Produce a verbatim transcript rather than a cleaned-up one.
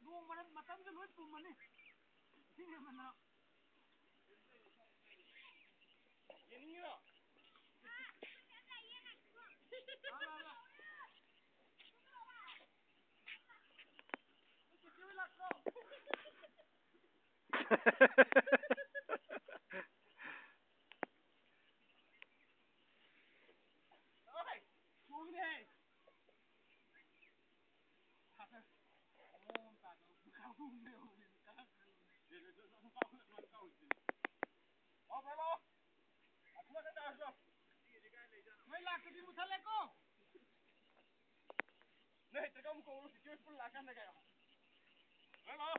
ꯅꯣꯡ ꯃꯔꯛ ꯃꯇꯝꯗ ꯂꯣꯏ ꯄꯨꯝꯃꯅꯤ꯫ ꯏꯁꯤꯡ ꯍꯦꯟꯃꯟꯗꯅ꯫ ꯌꯦꯡꯅꯤꯡꯉꯤꯔꯣ? ꯂꯥꯛꯑꯣ, ꯂꯥꯛꯑꯣ, ꯂꯥꯛꯑꯣ꯫ ꯅꯣꯏ ꯂꯥꯛꯇꯗꯤ ꯃꯨꯊꯠꯂꯦꯀꯣ꯫ ꯅꯣꯏ ꯍꯦꯛꯇ ꯀꯝ ꯀꯧꯔꯣ, ꯁꯤꯛꯀ꯭ꯌꯨꯔ ꯐꯨꯜ ꯂꯥꯛꯀꯥꯟꯗ ꯀꯩꯅꯣ꯫ ꯍꯜꯂꯣ꯫